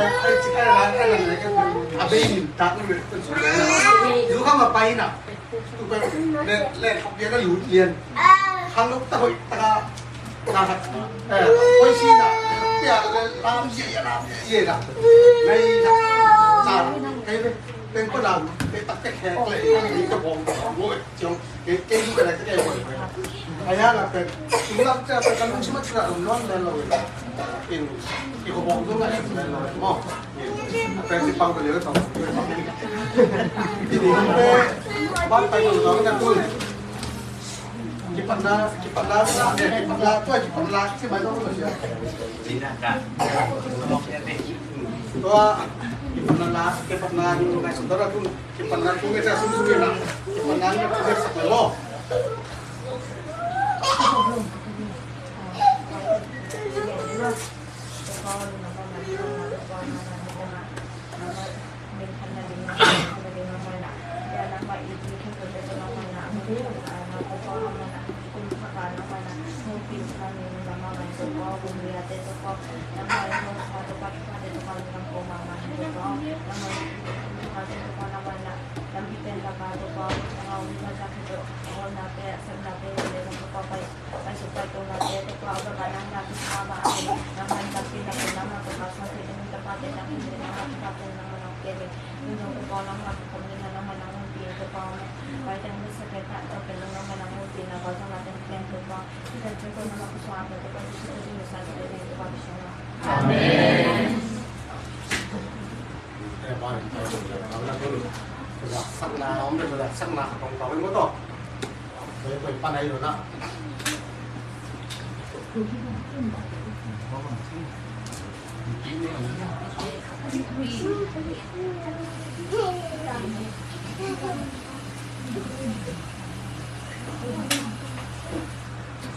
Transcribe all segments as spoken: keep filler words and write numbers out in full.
Ai, ci kai la, ai, la, la, a bei min tak, lu, lu, lu, lu. Yu kha ma pai na. Tu pen, le, le, khop lian a lut lian. Khang luk ta hoih ta ka, ta ka, eh, hoih si na. Pia, le, lam ye, ye, lam ye, ye na. Nai na. Sa, kai le, pen ko lam, pe tak pe khek le, ni ka bom, bom, bom, ciong. Kei, kei, kei, kei, kei, kei. Ai, a la pen. Sum lam cia pen kan lungsim a cina lum nawn len lo. In, i ko bawng zong a em len lo maw. In, a pen si pang pen lio tong. I ni pen ban pai lo lo na tun. Kipatna, kipatna, kipatna, tua kipatna, si mai lo lo sia. Tua, kipatna la, kipatna, kipatna tun. Kipatna tung e, tua sum sum e na. Kipatna tung e, sak le lo.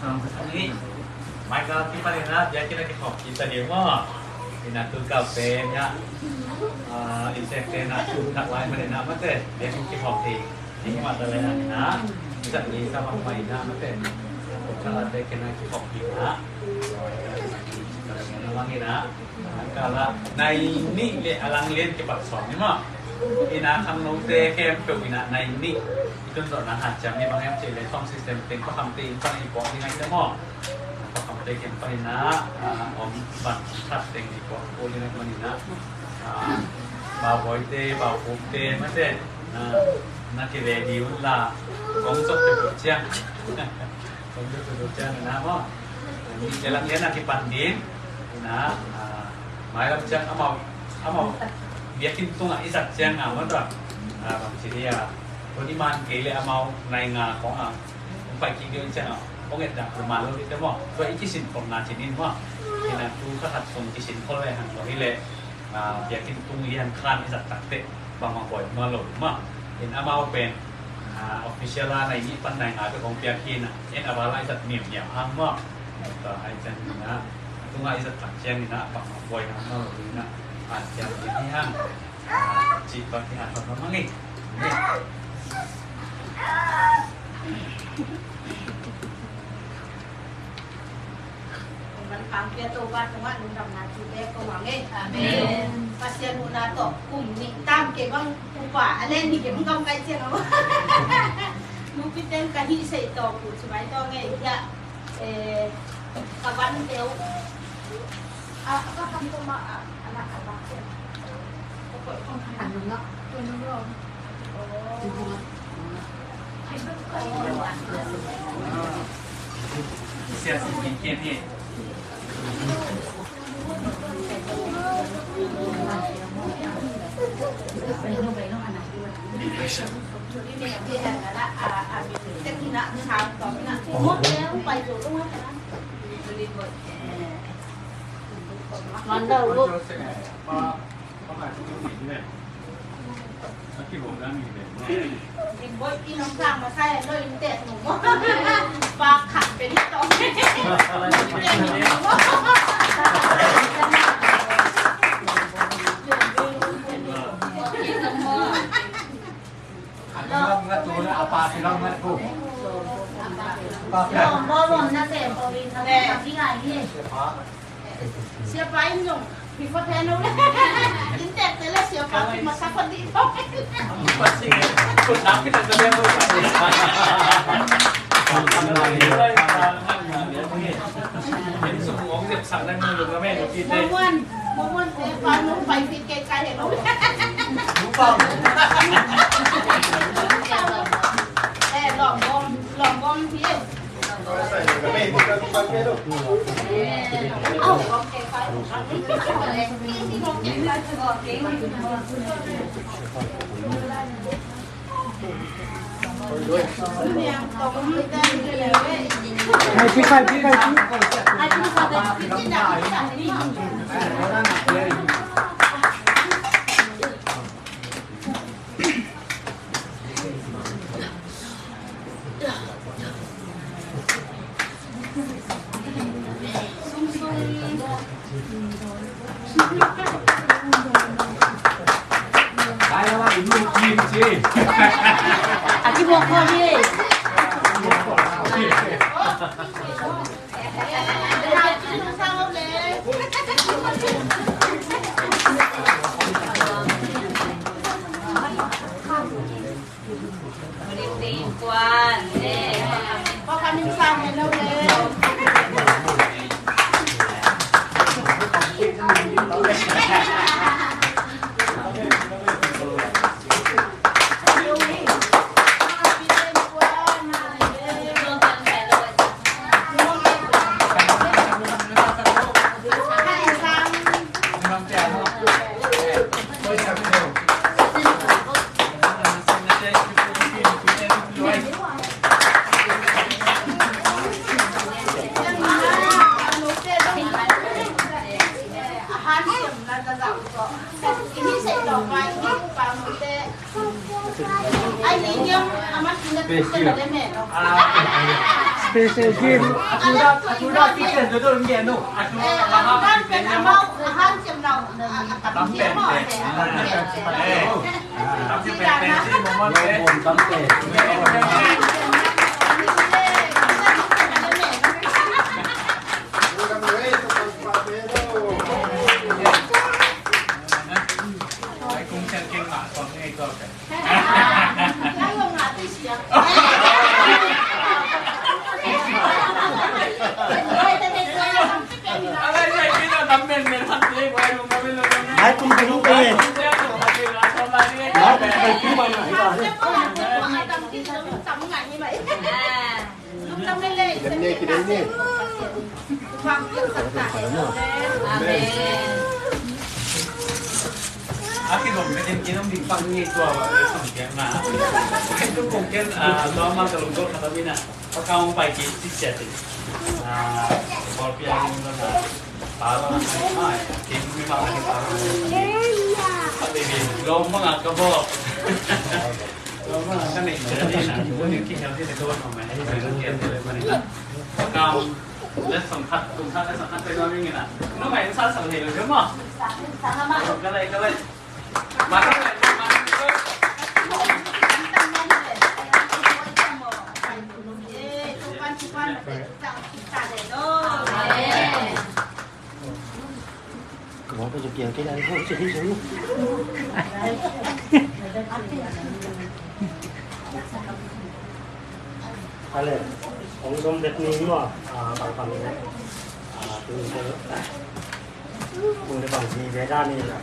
Amen. Mai ka kipan in ah biakinn ah kikhop kik ta ding maw. Ina tu ka pen ya. Ah, i sek te na tu nak lai man ina mate. Biakinn kikhop kik. Ina mate le na ina. Sa ni sa mak mai ina mate. Ka la te kena kikhop kik ina. Ka la ina. Kala nai nih le a lang lian kipat sawm ni maw. Ina khangnote khempeuh ina nai nih. I tun zawhna hanciam ni bang hiam cih leh sound system teng khuakhamte inn pan i puak ding ahih leh maw. Khuakhamte khempeuh pan ina, ah, om van that teng i puak ding ahih manin ah, ah, baubawite, baupukte, mate, ah, na ki ready un la, kong sawt te peuh ciang. Kong sawt te peuh ciang ina maw. Nih le lang lian a kipan ding. Ina, ah, mailam ciang amau, amau biakinn tungah i zat ciang a maw tua. Ah, bang ci dia. Tuni man kei le amau nai nga khong a. Hong pai kik ding ciang a. Hong et dah peuhmah lo ding te maw. Tua i kisin khol na cin in maw. Ina tu kha khat sung kisin khol le hang lo hi leh. Ah, biakinn tung lian khan i zat tak teh. Bangmah buai mah lo mah. In amau pen, ah, official a nai nih pan nai nga bek hong piak hi na. In a val a i zat miammiam hang mah. Tua ai ciang hi na. Tung a i zat tak ciang hi na. Bangmah buai hang mah lo hi na. An ciang hi hang. Ah, cih bang hi hang mah mah ngei. Amen. Pasian huhna tawh kum nih tam kei bang upa a len ni kei bang kam kai ciang a maw. Nupi ten ka hih sei tawh pu ci mai tawh ngei hiah, eh, ka van teu. A, a ka kam tawh mah a, a nak a bak ciang. Ka koih kong kan. An nung nak. Koih nung nak. Siapa in zong before ten. Special gift. Amen. A kizom ka den kin om ding pang ni tua ba le song kiang na. Ken tu kong ken, ah, tua ma ka lungdon khat om ina. Pa Kang Pai ki ci cia te. Ah, bol pia lungdon na. Pa lo na mai. Kin mi ma ni pa lo. Ka baby lo ma ka bo. Lo ma ka ni ni na. Ni ki hel ki te ko ma mai. Ni ki hel ki te ma ni na. Pa Kang. Letsong khat, kum khat, letsong khat pen nuam ing ina. Nong ai sa sang hei lo maw. Ka lei, ka lei. Ma ka lei, ma ka lei. Ale, ong zom bet ni maw, ah, bang bang ni. Ah, tu ni tu. Kung le bang ni be da ni la.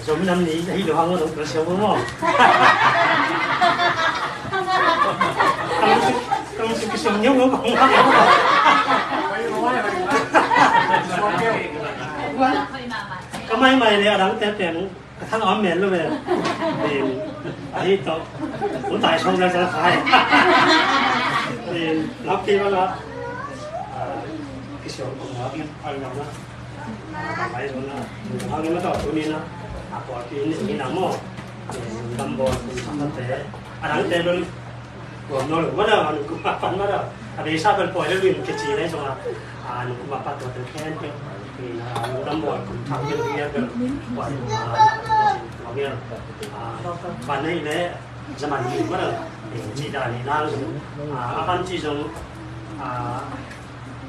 Zom nam ni, hi lo hang lo, lo siau maw. Kang su, kang su ki zom nyong lo bang. Ka mai mai le a dang te pen. Ka thang om men lo ve. Ahi to. Kun tai song zel zel khai. Lau pi ba la. Kisiong kong ma pi al ngam na. Ka mai lo na. Ang ma to tu ni na. A ko pi ni ni na mo. Dam bo kun sa te. A dang te lo. Kuam no lo, mana, anu kuma pan mana. A beisa bel poi lo lin ke ci nai song a. Anu kuma pat to te ken ke. Ni na, anu dam bol kum thang ke ni bel. Poi, a, kuam ya. A, pan nei le, zaman ni mana. Ci da ni lang. A, a pan ci zong. A,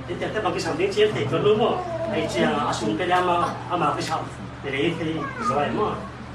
ite te bang kisam ding ci te ko lo mo. Ai ci a sum pe le ama, ama kisam. Te le te zoi mo.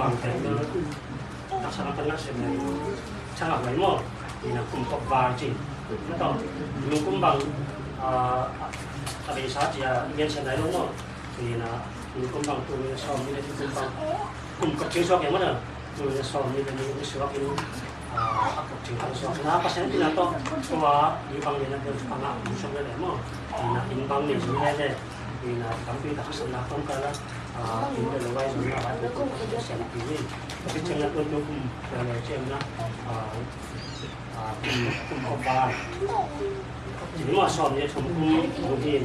bang te taksa na kan na sem na chang a huai maw. Ina kum kop val ci na tawh nu kum bang a beisa ci a gen sem nai lo maw. Ina nu kum bang tu na sawm ni le kum bang kum kop cing suak e maw na. Tu na sawm ni le ni suak in a kop cing kan suak na Pasian tina tawh tua ni bang ni na bel panga kum suak le le maw. Ina in bang ni zu le le. Ina tampi tak sa na tawh ka la in bel lo vai zu na vai kum kop sian pi ni. Pi ceng na kum kum kum le le ceng na kum kum kop ba. Ci ni maw sawm ni thum kum kum ni.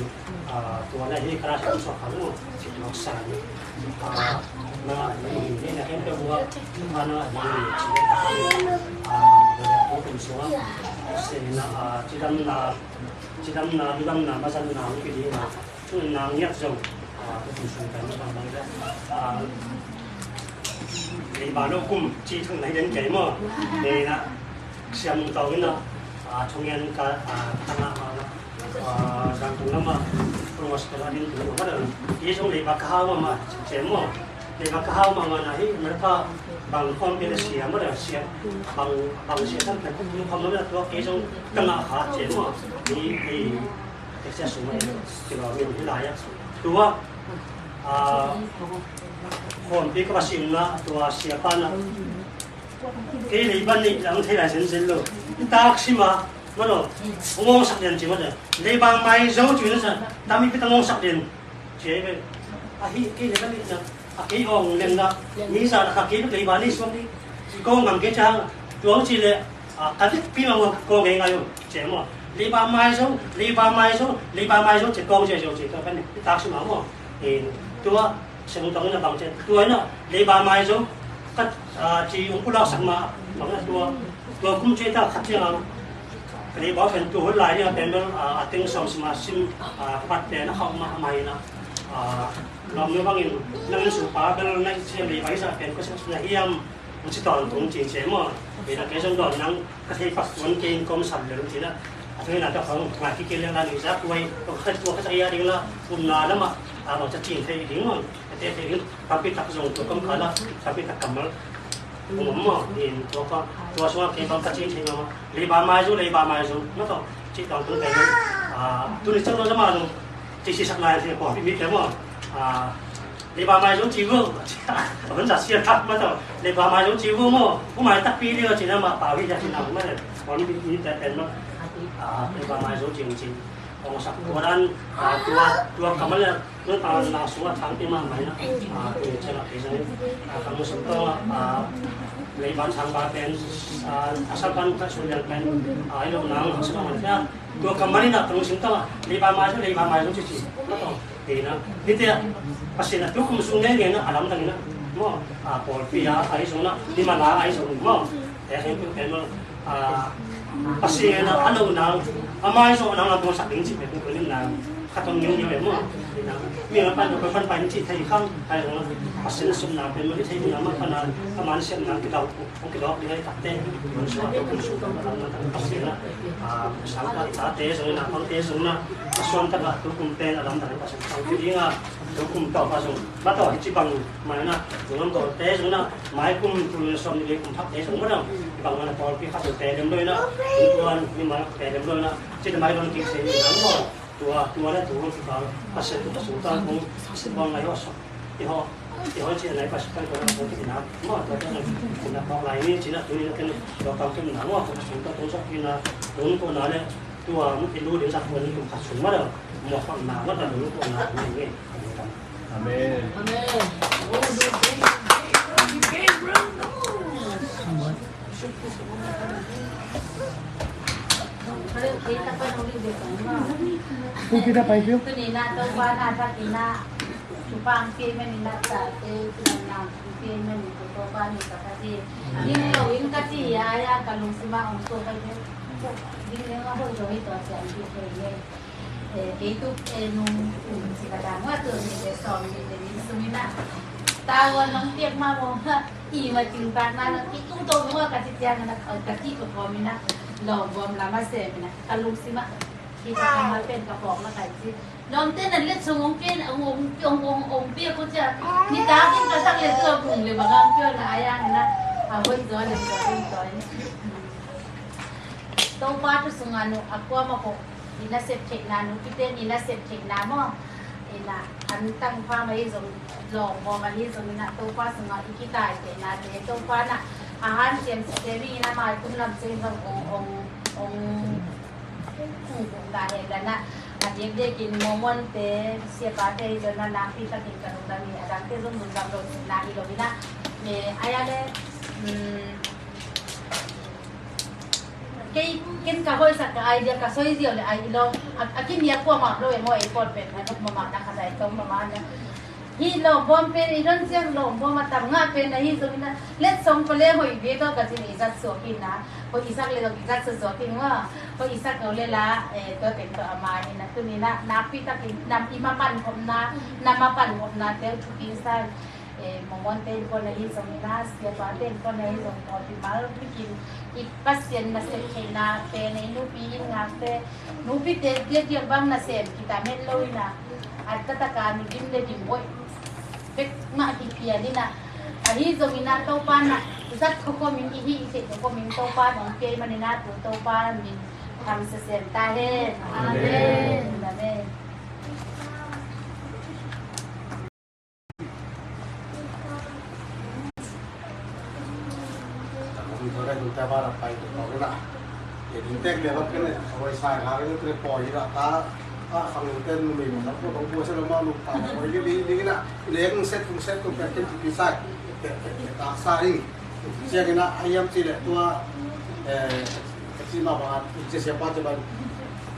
Tua na hi kara sa sa kha lo ci tua sa ni. Na ni ni na ken pe bua na ni ni ci ni ta ni. Tua kum suang se na ci dam na ci dam na du dam na ma san na ki di na. Cu na ngiat zong tua kum suang ta na bang bang le. Leiba lo kum ci thang nai den kei maw. Nei na siam tau ina thong yan ka tanga ma na. Zangtung lama Congress ka la din tu ma da. Ye zong leiba ka hau ma ma ce maw. Leiba ka hau ma ma na hi America bang khawm pia le sia ma da sia. Bang bang sia tan ka kum khawm ma da tua ke zong ka nga kha ce maw. Ni ni Texas sung ma ci lo min hi lai a. Tua khawmpi ka va simna tua siapa na kei leiba nih lang thei lai zenzen lo. I tak sima mano ngawngsak lian ci mate. Leiba mai zo ci na sa tami pita ngawngsak lian ci ai ve. Ahi kei leiba nih na a kei awng leng na ni sa na kha kei leiba nih suak ni i kawng ngam kei cang tuang ci le A, ka vekpi mah maw, kawng ngeingai uh ci maw. Leiba mai zo, leiba mai zo, leiba mai zo ci kawng ziahziah uh ci, tua pen i tak si mah maw. Tua sung tawng in a bang ci, tua in a leiba mai zo ka, a, ci ung pulak sak mah bang a tua, tua kum ci ta khat ciang a ka leiba pen tua hun lai ni a pen bel, a, a teng sawm sim a sim, a, ka pat pen a khauh mah a mai in a, a, lawm nu bangin nang in supa bel na i ciam leiba i zah pen ka sim na hiam. Ci tawntung cingcia maw. Ina kei zong dawn nang ka thei pak tuan kei in kawm sam lel cina. A thei na ta khong ngai kikil leng la nui zak tuai. Tua khat tua khat a ia ding la umna lamah a bang ca cing thei ding maw. Ka te thei ding tampi tak zong tua kam kala tampi tak kammal. Ung om maw. In tua ka tua sunga kei bang ka cing thei maw. Leiba mai zu, leiba mai zu. Na tawh ci tawntung kei maw. Tuni cang lo zama zong ci sisak nai thei pawh mi kei maw. Leiba mai zong ci vua. Hun sa sia thak ma tawh. Leiba mai zong ci vua maw. Kum mai takpi ding a cina mah pau hi cia cina mah le. Hon bi ni ta pen mah. Leiba mai zong ci ci. Hong sak tua dan, tua, tua kammal le. Nun ta na sung a thang ti mah mai na. Tuni cina kei zong. Ka mu sung tawh. Leiban sang ba pen. A sang ban ka sun yang pen. I lo nang sung a man cia. Tua kammal in a tung sung tawh. Leiba mai zong, leiba mai zong ci ci. Ina, nite a, Pasian a tukum sung ngen ngen a lamdang ina. Maw, a pawlpi a, a i zong na, ni mana a i zong maw. E heng tu pen maw, a, Pasian a, a lo nang, a mai zong nang lam tuang sak ding ci pen tu pen nang. Khat om ngiu ngiu e maw. Ina, mi lam pan tu pan pan ci thei khang, a i zong na, Pasian a sum nang pen maw, thei nang maw pan a, a man sian nang ki dau. Hong kidawk ding a i takte, hong suak tuk, hong suak tuk, a lam na tak Pasian a, a, sang ka i tate zong na, pangte zong na, a suan tak a, tukum pen a lam tak a Pasian sang ki ding a, tukum tawh pa zong, ma tawh hi ci bang, mai na, zong lam tawh te zong na, mai kum tu le som ni le kum thak te zong ma dang, bang na pawlpi khat zong te dem loi na, tuan ni mai te dem loi na, ci mai don ki se ni dang mo. Tua, tua le tua kikal, Pasian tua sung ta kong, Pasian bang ngai ho sok, i ho, i ho ci nai Pasian kan kong kong kina, mo tua tua kong kina kong lai ni, cina tu ni ken, tua kong kina, mo tua sung ta tua sok kina, tua kong na le, tua mo kilu ding sak tua ni kong khat sung ma le, mo kong na, mo tua tua kong na, ni ni. Amen. Amen. Pu kita pai piu. Tuni na Topa na thak ina, thupha pia man ina, tate ina, na pia man ina, Topa ni ka ka ti. Ding lo in ka ti ya ya ka lungsim a ong so ka ti. Ding lo a hoi zo hi to sian ti thei nge. Eh, kei tu, eh, nung, nung si ka dang wa tu ni te som ni te ni sum ina. Tawan nong piak ma mo ha. I ma ting tak na na ki tu to mo ka ti tiang na ka ka ti ko ko mina. Lo bom la ma se mina. Ka lungsim a. Ki ka ma pen ka pok la ka ti. Lom te na let sung ong pen ong ong ong ong ong piak ko cia. Ni ta kin ka tak le tu bung le ba gang pio na ayang na. A hoi zo le zo le zo. Topa tu sung anu a kua ma ko. I nasep theihna, nupite i nasep theihna maw? Ina, an tangpha mah hi zong, lawng maw mah hi zong ina, Topa sungah i kitai theihna te, Topa na, a hanciam sitemi ina mai kum lam cei zong ong, ong, ong, ong, ong ta he la na, a diakdiak in Mormon te, siapa te hi zong na, nakpi takin ka lungdam hi, a dangte zong lungdam lo na hi lo ina, me, aya le, um, Kei, ken ka hoihsak ka idea, ka soi ziau le ai lo. A, a kim ya kua mak lo e mo e pot pen na, mama na ka dai tong mama na. Hi lo bom pen, i don siang lo bom a tam nga pen na hi zong na. Let song pale mo i ve to ka zin i zat suak in na. Ko i sak le zong i zat suak in nga. Ko i sak lo le la, eh, to pen to ama in na. Tuni na, nakpi takin, nam i ma pan khop na, nam ma pan khop na, tel thukin sa. Eh, Mormon te in pawlna hi zong ina, siapa te in pawlna hi zong pawlpi mal bikin i Pasian nasep theihna pen ei nupi in ngakte, nupi te diakdiak bang nasem kitam het lo ina, a taktak a mi dim le dim hoih bek mah kipian ina, ahi zong ina Topa na zat khokhomin i hih i theih khokhomin Topa nong pia i man ina tu Topa min thang sesem ta hen. Amen. Amen. Eh, ka cih mah bangah, cia siapa cia bang,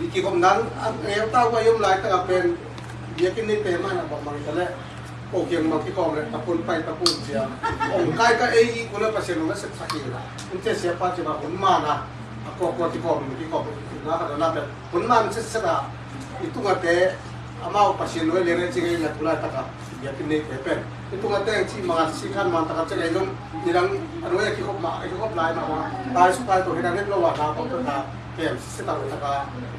i kikhop nang a ngeu ta uh a i om laitak a pen biakinn nei peuhmah na bangmah hi ta leh, ko kiang bang kikhawm leh tapun pai tapun cia, ong kai ka ei i kul a Pasian ong na sepsak hi la. Cia siapa cia bang hun man a, a kua kua kikhawm kikhawm na ka na pen hun man setset a, i tungate amau Pasian nuai leng a cing ei na tu laitak a biakinn neite pen i tungate ang cih mah a sikhan man taka cek ei zong nidang a nuai a kikhop mah a kikhop lai mah mah tai suk lai tawh hi dang het lo a naupang tawh ta kem sisi tak taka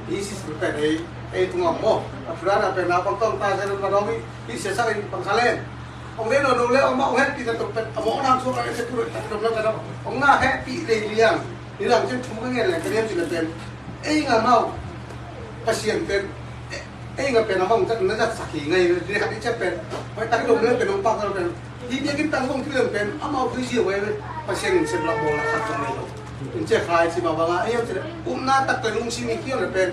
hi sisi pen ei ei tungah maw a tu dan a pen naupang tawh ta se lo na dong hi hi sia sak ei pang kha len. Ong le no no le ong mah ong hehpih na tawh pen a mawh nang suak a ese tu lo tak dong lo ka dong ong na hehpih lei liang. Nidang cin thu ka ngen leng ka niam cin a pen ei nga mau Pasian pen ei nga pen amau zat na zat sak hi ngai le khat i cia pen pai tak dong le pen ong pak pen hi biakinn tak dong thil pen amau thui zia wai Pasian in sep la bawl la khat dong nei lo. In cia khai ci ma banga ei am ci le upna tak pen lungsim i kiam le pen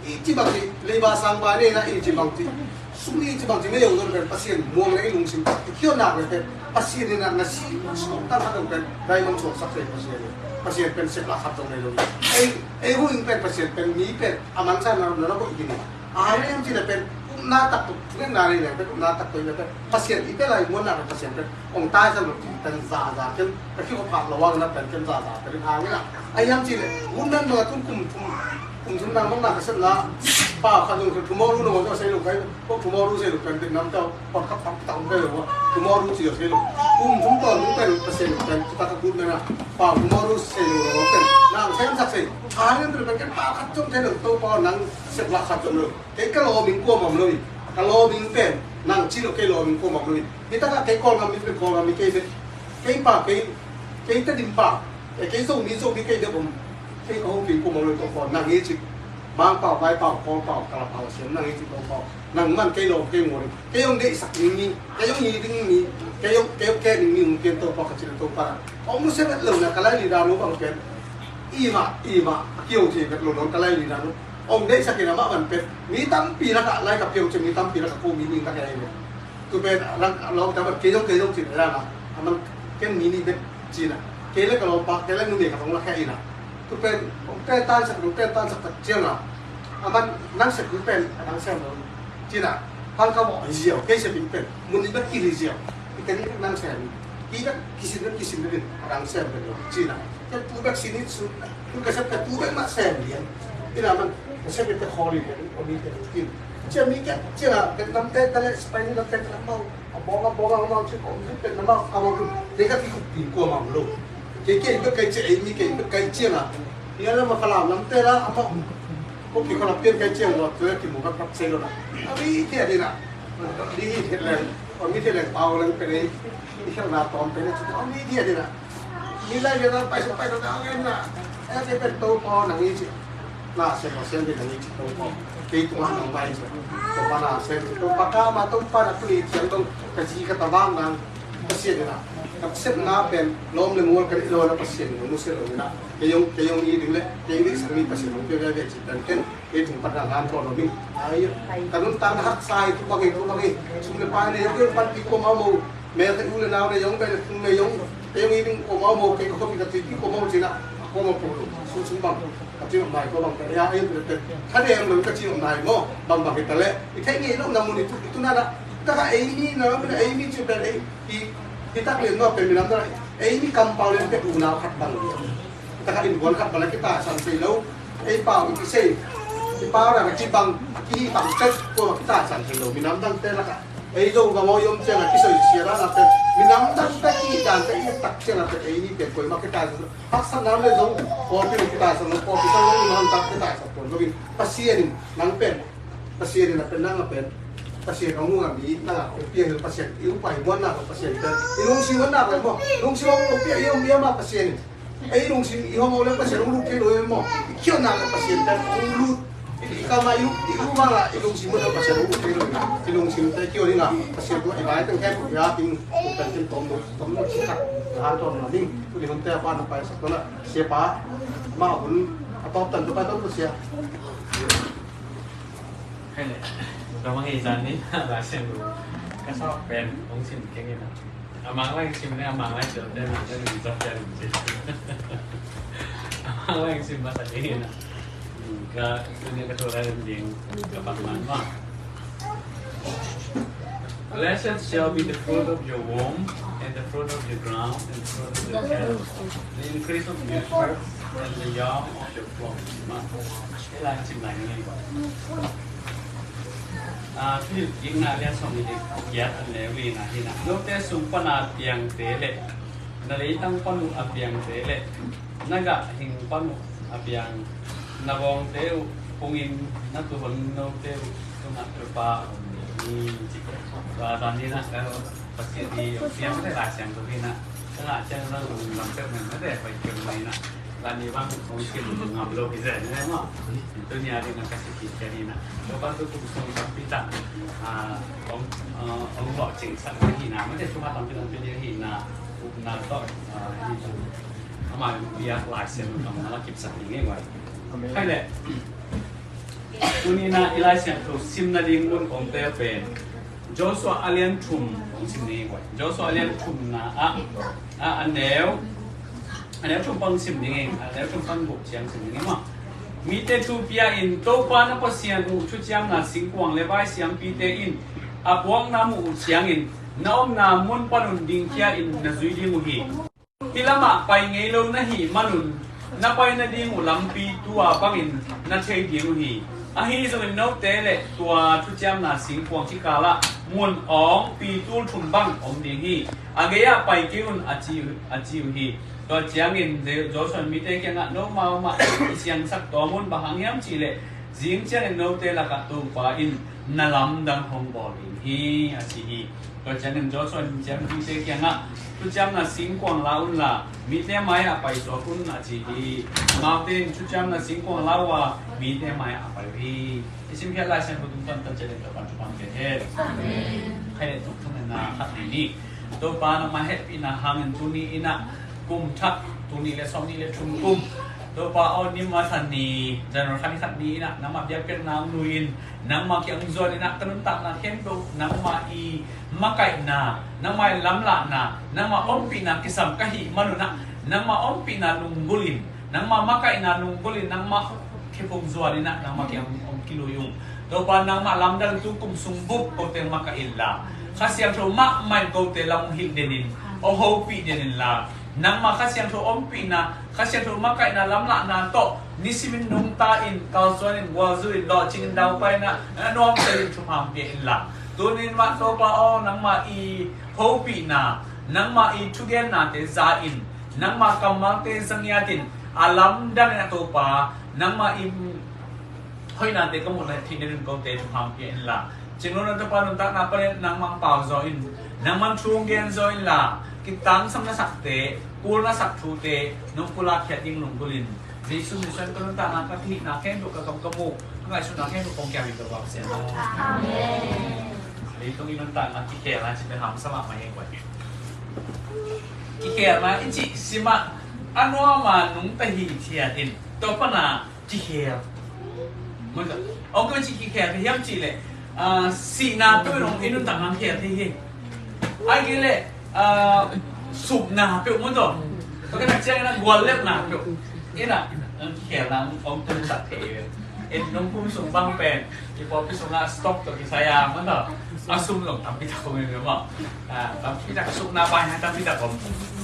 i ci bang ci leiba sang ba nei na i ci bang ci sum i ci bang ci mei ong dong pen Pasian muang le i lungsim i kiam nak le pen Pasian in na si sum tak khat dong pen dai mang suak sak sei Pasian. Pasian pen sep la khat dong nei lo. Ei ei hu ing pen Pasian pen mi pen a man sa na na ko i kini. A hang hiam cih leh pen upna tak tuk ngen na nei leng pen upna tak tuk i leh pen Pasian i tel a i muanna pen Pasian pen ong taisan lo cih pen zaza ken ka kikhop phak lo a na pen ken zaza pen i hang i la. A hiam cih leh hun nan bang a tun kum thum kum thum nang bang na ka sepna pau khat zong thumawlu na ngawng tawh sei lo kai ko thumawlu sei lo pen pen nam tawh pawt khat tak tak kai lo a thumawlu ci lo sei lo kum thum tawh lu pen Pasian pen tak a kut na na pau thumawlu sei lo lo pen nang sem sak sei. A hiam cih leh pen ken pau khat zong thei lo to pau nang sep la khat zong lo. Kei ka lawming kuamah om lo hi. Ka lawming pen nang ci lo kei lawming kuamah om lo hi. Hi takah kei Kawlgam mi pen Kawlgam mi kei pen kei pa kei kei Tedim pa kei Zomi Zomi kei deuh om. Kei ka hoping kuamah om lo hi. Tawpau nang hi cik Mangpau Vaipau Kawlpau Kalapau Siam nang hi cik Tawpau nang man kei lawm kei mual hi. Kei hong deihsak ding mi kei hong hi ding mi kei hong kei hong kei ding mi hong pian Tawpau ka ci lo Tawpau. Hong musia vet lo na ka lai li dan lo bang pen i mah i mah a kio ci vet lo nawn ka lai li dan lo. Ong deihsak in amah van pet mi tampi lakah lai ka piau ciang mi tampi lakah ko mi ning lakah ei ve. Tu pen a lawmta van kei zong kei zong cin a lana a man ken mi nih bek cina kei le ka lawmpa kei le numei ka tong lakah ina. Tu pen ong pen tansak ong pen tansak tak cianga a man nang sep pen a nang sem lo cina. Pang ka mawh hi ziau kei sep in pen mun in bek kil hi ziau. I ken in nang sem in i bek kisin bek kisin bek in a nang sem bek lo cina. Ken tu bek sin in su Ka sep ka tu bek mah sem lian. Ina man ka sep ka khawlin ka om i ka kin. Cia mi ka cia la ka namte ka le sipai ni namte ka mau. A bawng a bawng a mau cia ka om pen na mau a mau tu. Dei ka kikup pin kua mau lo. Kei kei bek kai cia ei mi kei bek kai cia la. Ia la ma Falam namte la a mau. Ko ki kholap pian kai cia lo tu ki mu ka kap sei lo la. A mi cia dei la. Di hi thiat leng. A mi thiat leng pau leng pe dei. I khial na tawm pe dei. A mi thiat dei la. Mi lai lian a pai sung pai lo na ngen na. Eh, kei pen Topa nang i ci. Na sem lo sem ding nang i ci Topa. Kei tungah nang pai ci. Topa na sem ci. Topa ka ma Topa na tuni ciang dong ka ci ka tawang nang. Pasian ina. Ka sepna pen lawm le mual ka nih lo na Pasian ina musia lo ina. Kei yong kei yong i ding le kei i ding sang mi Pasian ina kei ve ve ci pen ken. Kei tung pan a ngan ko lo ding. Ai ka nun tang haksa i tu bang i tu bang i. Sum le pai le yong kei pan ti ko mau mau. Mel te u le nau le yong bel kum le yong te yong i ding ko mau mo ke ko mi ka ti ko mau cina ko mau ko lo su su bang ka ti mai ko bang ka ya ai le te ka de lo ka ti mai mo bang bang ke ta le i te ngi lo na mu ni tu tu na na ta ka ei ni na mi na ei ni ci bel ei i i tak le no pe mi nam ta ei ni kam pau le te u na khat bang. Ta ka in buan khat bang le ki ta san sei lo ei pau i ki sei i pau na ka ti bang ki bang te ko ki ta san sei lo mi nam dang te la ka. Ei zo ka mawi om ciang a kisoi sia dan a pen minam dang te i dan te i tak ciang a pen ei ni pen koima kitai sa haksa nam le zo pawlpi kitai sa lo pawlpi sa lo minam dang kitai sa pawlpi Pasian in nang pen Pasian in a pen nang a pen Pasian ka ngu ngam i nang a ko pia hil Pasian i upai buan na ko Pasian pen i lungsi buan na ko mo lungsi buan ko pia i om i ama Pasian in Ei lungsim i hong o le Pasian hong lut thei lo e maw? I khialhna le Pasian pen hong lut. I kama i u i u bang la i lungsim le Pasian hong lut thei lo. I lungsim te kio ding a Pasian tua i vai teng khempeuh i a ting pen ting tom lo tom lo si khat. Han tom lo ding. Tu ding hon te a pa na pai sak tua na sia pa ma hun a tom tan tua pa tom sia. Hei le. Tua ma hei zan ni la sian lu. Ka sa pen hong sin keng ina. A mang lai sim le a mang lai sia te na te lu zat te lu si. Ang sim masa ding na. Ka, tuni ka thura ding ka pagman ma. Blessed shall be the fruit of your womb, and the fruit of your ground, and the fruit of your cattle, the increase of your herds, and the young of your flocks. Ma, kailangan sim na yun. Ah, Philip kikna lian sawm le giat, a neu lina hi na. Note sung pana piangte le na leitang pan uh a piangte le na gah hing pan uh a piang na bawngte uh pungin na tuhon note uh tungah Topa a om ding hi, ci. Tua zan ni na ka Pasian hi a piang te Lai Siangtho hi na. Ka ngah ciang na lungdam peuh mah na te pai peuh mai na. Zan ni bang kong sim ngam lo hi zen ne maw. Tuni a ding na ka si kik ka hi na. Topa tu kum sung tampi tak, ah, ong, ah, ong bawh cingsak na hi na. Mate thu tampi tampi ding hi na. Upna tawh, ah, hi tu. Ama biak Lai Siangtho tawh na la kipsak ding hi wai. Amen. Hai le. Tuni na i Lai Siangtho sim nading mun kong tel pen Joshua a lian thum kong sim ding hi wai. Joshua a lian thum na ah, ah, a neu, a neu thum pan sim ding hi, a neu thum pan guk ciang sim ding hi maw. Mite thu pia in Topa na Pasian uh thuciamna singkuang le vai siampite in a puakna muh uh ciangin na omna mun panun dingkhia in na zui ding uh hi. Hih lamah pai ngei lo na hih manun na pai nading uh lampi tua bangin na thei ding uh hi. Ahi zongin note le tua thuciamna singkuang kikalah mun awngpi tul thum bang om ding hi. A gei-ah pai kei un, a ci, a ci uh hi. Tua ciangin Joshua in mite kiangah, nomau mah i siangsak tua mun bang hang hiam cihleh zing ciangin note lakah Topa in na lamdang hong bawl ding hi, a ci hi. Tua ciangin Joshua in mite kiangah, thuciamna singkuang la unla mite mai-ah paisuak un, a ci hi. Amaute in thuciamna singkuang la uh a mite mai-ah a pai uh hi. I simkhiat Lai Siangtho tung tuan tan ciat in Topa in thupha pia hen. Amen. Khai le tuk thum na khat nei ni. Topa nangmah hehpihna hangin tuni in ah kum thak, tuni le sawmnih le thum kum, Topa aw, ni masa ni, January kha ni khat ni in ah nangmah biakpiakna hong lui in, nangmah kiang hong zuan in ah ka nuntakna khempeuh nangmah i makaihna, nangmah i lamlahna, nangmah ompihna kisam ka hih manun ah nangmah ompihna lunggulh in, nangmah makaihna lunggulh in, nangmah khephung zuan in ah nangmah kiang hong kilui ung. Topa nangmah lamdang tu kum sung bup kote makaih inla, Kha Siangtho mahmah in kote lam hong hilh den in, hong hopih den inla, nangmah Kha Siangtho ompihna, Kha Siangtho makaihna lamlahna tawh nisimin nungta in, kalsuan in, gualzu in, lawhcing in, daupai in ah na nuamsa in thupha pia inla. Tunin mah Topa aw, nangmah i hopihna, nangmah i thugennate za in, nangmah kammalte za ngiat in, a lamdang in ah Topa nangmah i hoihnate ka muh na theih nading kote thupha pia inla. Cinglo na Topa nuntakna panin nangmah pau zaw in, nangmah thu gen zaw inla, kitangsam na sakte, kul na sak thute nong pulak khiat ding lunggulh in, Jesu min suang ka nuntakna ka theihna khempeuh, ka kam ka muh, ka ngaihsutna khempeuh kong kiam hi Topa Pasian. Amen. Leitung i nuntakna kikhelna cih pen hamsa mahmah hi. Kikhelna i cih simah a nuam a nungta hithiat in tua pana kikhel. Maw, ong kong cih kikhel hi hiam cihleh, ah, sihna peuh in ong i nuntakna khel thei hi. Ai kei leh, ah, supna peuh maw, tua ka nak ciang in ah guallelhna peuh in ah, ah, kikhelna ong tun sak thei hi. In nung kum sung bang pen i pawlpi sungah stock tawh kisai a maw, a sum zong tampi tak om hi maw. Ah, tampi tak supna baina tampi tak om.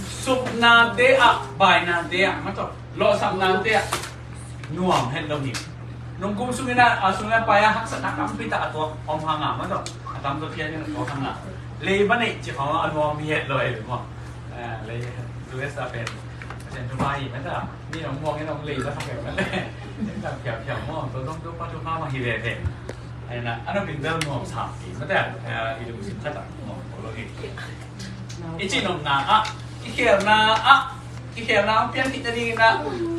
Supnate ah, bainate ah maw, tua lawhsapnate ah nuam het lo hi. Nung kum sung in ah, a sung in ah pai a haksatna tampi tak a tuak om hang a maw, tua a tam zaw phiat in a tuak hang a, leiba neih cih khawng a nuam hi het lo hi maw. Ah, lei, U S a pen Pasian thupha hi mah ta. Mi nong muang in nong lei la thak mah ta. Tang phiaphiap maw, tua zong Topa thupha mah hi veve. Ai na, a nopin bel nuam sam kei mah ta. Ah, i lungsim khat ah nuam ko lo hi. I cih nopna ah, kikhelna ah, kikhelna hong pian theih nading in ah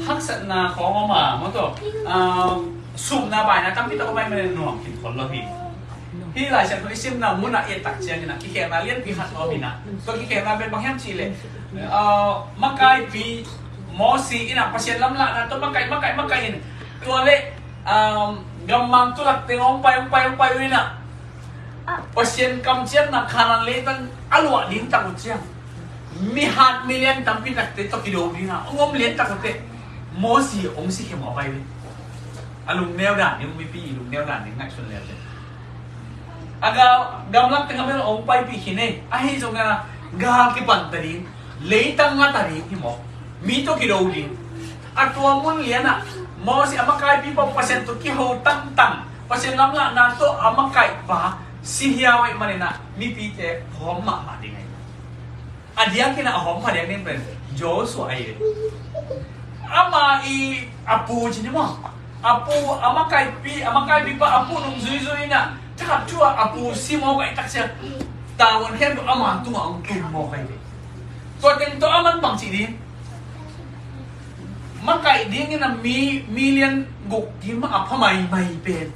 haksatna khawng om a maw, tua, ah, supna baina tampi tak om ahih manin nuam khin khol lo hi. Hih Lai Siangtho i simna mun ah i et tak ciangin ah kikhelna lianpi khat om in ah, tua kikhelna pen bang hiam cihleh, ah, makaipi Mosi in ah Pasian lamlahna tawh makaih, makaih, makaih in, tua leh, ah, gammang tulak teng hong pai, hong pai, hong pai uh in ah, Pasian kamciamna Kanaan leitang a luah ding tak uh ciang, mi hat mi lian tampi takte tawh kido ding a hong om lian tak uh teh, Mosi hong si khia mawk ahi ve. A lungneu dan ding, mipi i lungneu dan ding ngaihsun lel ve. A ga, gamlak teng a bel hong paipih khin ei. Ahi zong a gal kipan ta ding, leitang nga ta ding hi mawk. Mi tawh kido ding. A tua mun lian ah Mosi a makaipi pawl Pasian tawh kiho tangtang, Pasian lamlahna tawh a makaihpa si hiau ahih manin ah mipite hawm mahmah ding ahi. A diakin a hawm pha diak ding pen Joshua ahi ve. Ama i a pu ci ni maw? A pu, a makaipi, a makaipipa a pu nung zuizui in ah, thakhat thu ah a pu si mawk ahih tak ciang, tavuan khempeuh ama tungah hong tum mawk ahi ve. Tua teng tawh aman bang ci ding? Makaih dingin a mi, million guk kim a pha maimai pen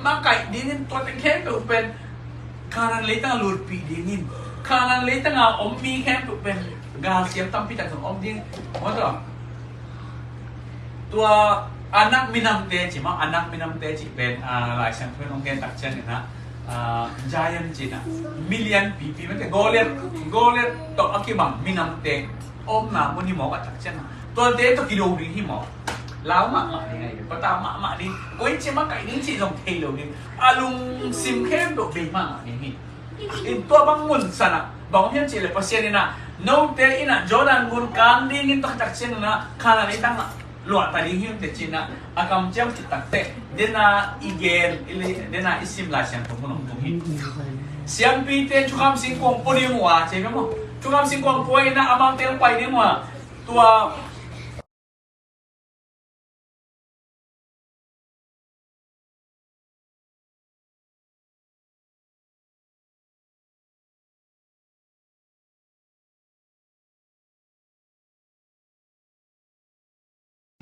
makaih dingin, tua teng khempeuh pen Kanaan leitang a lutpih dingin, Kanaan leitang a om mi khempeuh pen galsiam tampi tak zong om ding. Maw tua, tua Anak minamte ci maw, Anak minamte ci pen, ah, Lai Siangtho in hong gen tak ciangin ah, ah, giant ci in ah, million pipi mate, Goliath, Goliath tawh a kibang minamte omna mun hi mawk a tak ciangin ah, tuate tawh kido ding hi mawk. Lau mahmah ding ahi ve, patau mahmah ding. Koi in ci makaih ding cih zong thei lo ding. A lungsim khempeuh bei mahmah ding hi. In tua bang mun san ah bang om hiam cih leh Pasian in ah, note in ah Jordan gun kan dingin tua tak ciangin ah Kanaan leitang ah luah ta ding hi uh teh ci in ah, a kamciam khit tak teh, den a i gen, i le, den a i sim Lai Siangtho mun hong tung hi. Siampite thukham singkuang pua ding uh a, ci ve maw. Thukham singkuang pua in ah amaute hong pai ding uh a, tua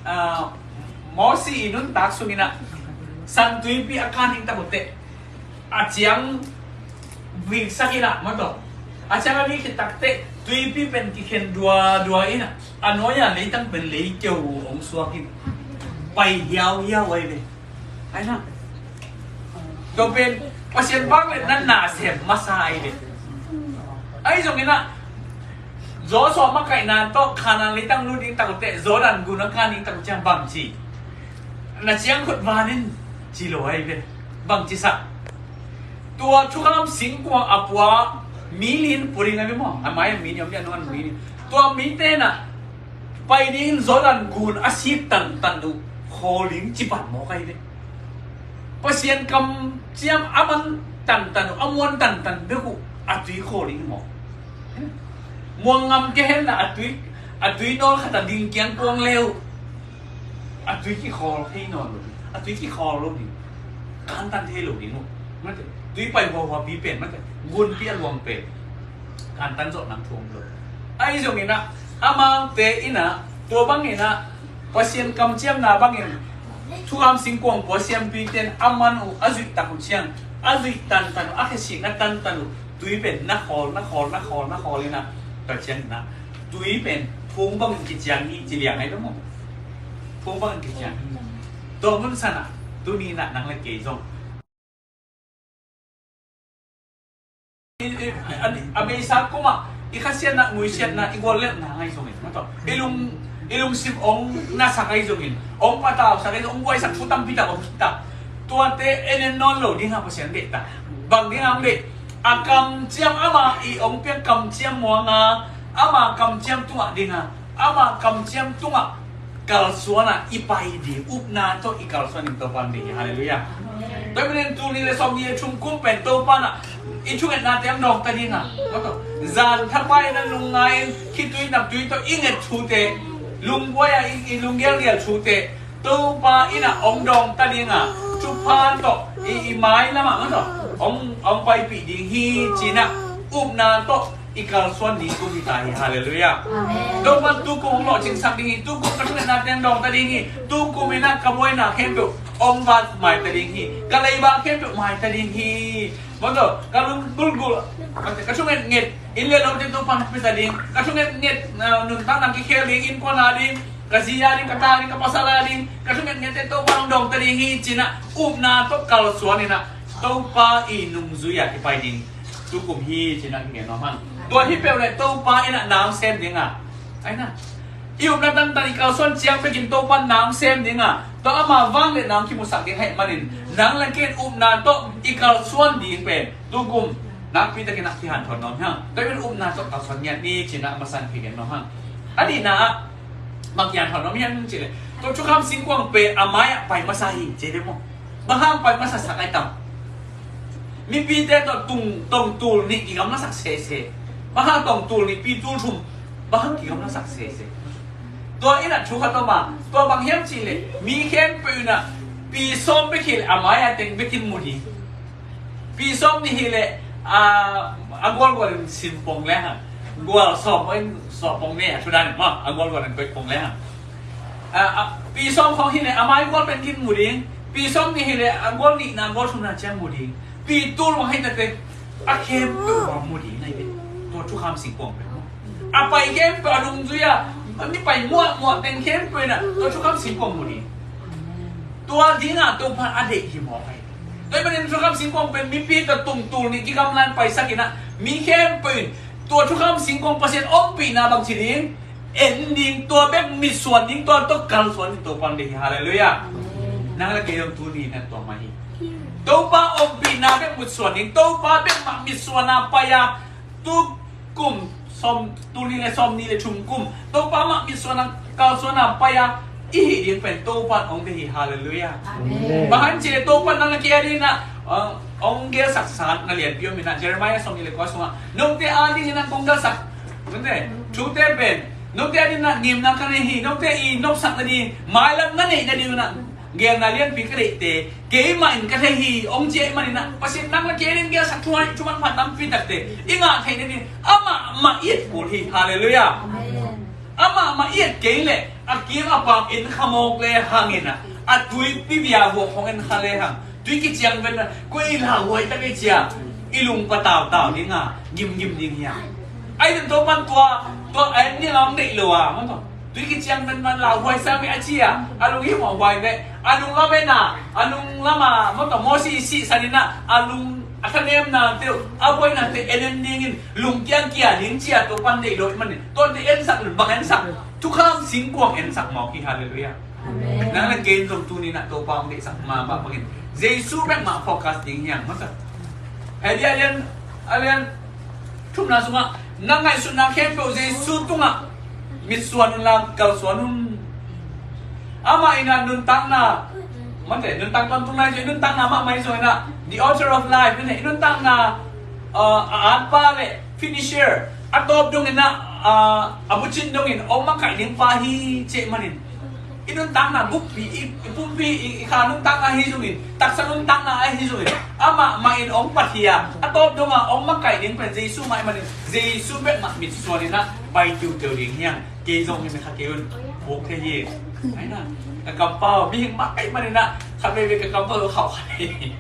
Ah, Mosi i nuntak sungin ah San Tuipi a kan ding tak uh teh, a ciang viksak in ah, maw tua, a ciang a vik khit tak teh tuipi pen kikhen duadua in ah, a nuai a leitang pen leikeu hong suak in pai hiauhiau ahi ve. Ahi na, tua pen Pasian vangliatna na sem masa ahi ve. Ahi zongin ah Joshua makaihna tawh Kanaan leitang lut ding tak uh teh, Jordan gun a kan ding tak uh ciang bang ci? Na ciangkhut van in, ci lo ahi ve. Bang ci sak? Tua thukham singkuang a pua mi li in pua ding ahi ve maw. A mai mi ni om ding, a nung mi ni. Tua mite in ah pai dingin Jordan gun a sik tantan uh khawl ding ci pan mawk ahi ve. Pasian kamciam a man tantan uh, a muan tantan bek uh a tui khawl ding mawk. Muang ngam kei hen la a tui, a tui nawl khat a ding kiang kuang le uh, a tui kikhawl thei nawn lo ding, a tui kikhawl lo ding, kantan thei lo ding uh. Mate, tui pai huahuapi pen, mate, gunpi a luang pen kantan zawh nang thu om lo. Ahi zongin ah amaute in ah tua bangin ah Pasian kamciamna bangin thukham singkuang pua siampite in a man uh a zuih tak uh ciang, a zuih tantan uh, a khesikna tantan uh, tui pen na khawl, na khawl, na khawl, na khawl in ah, tua ciangin ah tui pen phung bangin kiciang hi ci liang ahi lo maw. Phung bangin kiciang hi. Tua mun san ah tuni in ah nang le kei zong i, i, a, a beisa kum ah i khasiatna, nuisiatna, i guallelhna ahi zongin, maw tua, i lung, i lungsim hong nasak ahi zongin, hong patausak ahi zongin, hong guaisak thu tampi tak om ta. Tuate en en nawn lo ding a Pasian deih ta. Bang ding a hong deih? A kamciam, ama i hong piak kamciam muang a, ama kamciam tungah ding a, ama kamciam tungah kalsuan a i pai ding, upna tawh i kalsuan ding Topa in deih hi. Halleluiah. Tua ahih manin tul nih le sawmnih le thum kum pen Topa in ah i thungetnate hong dawng ta ding a, zan thapai in ah lungngai in khitui naptui tawh i nget thute, lungbuai a i, i lunggelgel thute Topa in ah hong dawng ta ding a, thupha tawh i, i mailam ah, maw tua, hong, hong paipih ding hi ci in ah upna tawh i kalsuan ding kum hi ta hi. Halleluiah. Amen. Topa in tu kum hong lawhcingsak ding hi. Tu kum ka thungetnate hong dawng ta ding hi. Tu kum in ah ka buaina khempeuh hong vat mai ta ding hi. Ka leiba khempeuh mai ta ding hi. Maw tua, ka lunggulhgulh, ka thungetnget, inn le lote Topa in hong pia ta ding. Ka thungetnget, ah, nuntakna kikhel ding, innkuan a ding, ka zi a ding, ka ta a ding, ka pasal a ding, ka thungetngette Topa in hong dawng ta ding hi ci in ah upna tawh kalsuan in ah Topa i nungzui a kipai ding tu kum hi ci in ah kingen nuam hang. Tua hi peuh leh Topa in ah na hong sem ding a, ahi na, I upna tangtan i kalsuan ciang bekin Topa nang sem ding a, tua ama vangliatna hong kimusak ding ahih manin, nang le kei in upna tawh i kalsuan ding pen tukum nakpi takin ah kihanthawn nuam hi hang. Tua pen upna tawh kalsuan ngiat ni ci-in ah a masa in kigen nuam hang. A nihna ah bang kihanthawn nuam hiam cih leh, tua thukham singkuang pen a mai-ah pai masa hi ci hi ve maw. Bang hang pai masasak ai tam? Mipite tawh tung, tongtul nih kigamlasak sese. Bang hang tongtul nih, pitul thum, bang hang kigamlasak sese? Tua in ah thu khat om a, tua bang hiam cih leh mi khempeuh in ah pi sawm bek hi leh a mai-a teng bekin mu ding. Pi sawm nih hi leh, a, a gualgual in sin pong le hang. Gual sawm pong in, sawm pong ne a thu dan in maw, a gualgual in koih pong le hang. A, a, pi sawm khawng hi leh a mai gual pen kin mu ding. Pi sawm nih hi leh a gual nihna, gual thumna ciang mu ding. Pitul bang hi takte a khempeuh bang mu ding ahi ve. Tua thukham singkuang pen maw. A pai khempeuh a dungzui a, a mi pai muahmuah teng khempeuh in ah tua thukham singkuang mu ding. Tua ding ah Topa a deih hi mawk ahi. Tua ahih manin thukham singkuang pen mipi tawh tungtul nih kigamla in paisak in ah mi khempeuh in tua thukham singkuang Pasian ompihna bang ci ding, en ding, tua bek mitsuan ding, tua tawh kalsuan ding Topa hong deih hi. Halleluiah. Amen. Nang le kei zong tuni in ah tua mah hi. Topa ompihna bek mitsuan ding, Topa bek mah mitsuan a pai a, tu kum sawm, tul nih le sawm nih le thum kum Topa mah mitsuan a kalsuan a pai a i hih ding pen Topa in hong deih hi. Halleluiah. Amen. Bang hang hiam cih leh Topa in nang le kei a dingin ah, uh, hong gelsaksa na lianpi om in ah, Jeremiah sawm nih le kua sungah note a dingin ah kong gelsak, note thute pen note a dingin ah ngimna ka nei hi. Note i nopsak nading, mailam na neih nading in ah gelna lianpi ka deihte keimah in ka thei hi, hong ci ahih manin ah, Pasian nang le kei a dingin gelsak thu, thu manpha tampi takte i ngah theih nading amah mah i et kul hi. Halleluiah. Amen. Amah mah i et kei leh a kim a pam en kha mawk le hang in ah, a tuipi bia vuak hong en kha le hang, tui kiciang ven a, koi lauhuai tak ei ci a, i lung patautau ding a, gimgim ding hi a. Ahi zongin Topa in tua, tua en ding a hong deih lo a, maw tua. Tui kiciang ven man lauhuai sam hi a ci a, a lung himhuaihuai ve, a lung lam en a, a lung lam a, maw tua, Moses i sihsan in ah, a lung, a thanemnate uh, a buainate en en dingin lungkiang kia ding ci a Topa in deih lo ahih manin, tuate ensak, bang ensak? Thukham singkuang ensak mawk hi. Halleluiah. Amen. Nang le kei in zong tuni in ah Topa hong deihsak mahmah bangin Jesu bek mah focus ding hi hang, maw tua. Hebru a lian, a lian thumna sungah, na ngaihsutna khempeuh Jesu tungah mitsuan unla kalsuan un. Amah in ah nuntakna, mate, nuntak tawntung lai zong, nuntakna mahmah hi zongin ah, the author of life, mate, nuntakna, uh, a atpa le finisher, a tawp dongin ah, uh, a bucin dongin hong makaih ding pa hi cih manin, i nuntakna bukpi, i, i pumpi, i, i kha nuntakna ahi zongin, taksa nuntakna ahi zongin, amah mah in hong pat hi a, a tawp dong a hong makaih ding pen Jesu mah ahih manin, Jesu bek mah mitsuan in ah pai tiutiu ding hi hang. Kei zong hi, mi kha kei un, buk thei hi. Ahi na, ka kampau, mihing mah ahih manin ah, khat veivei ka kampau lo khauh kha hi.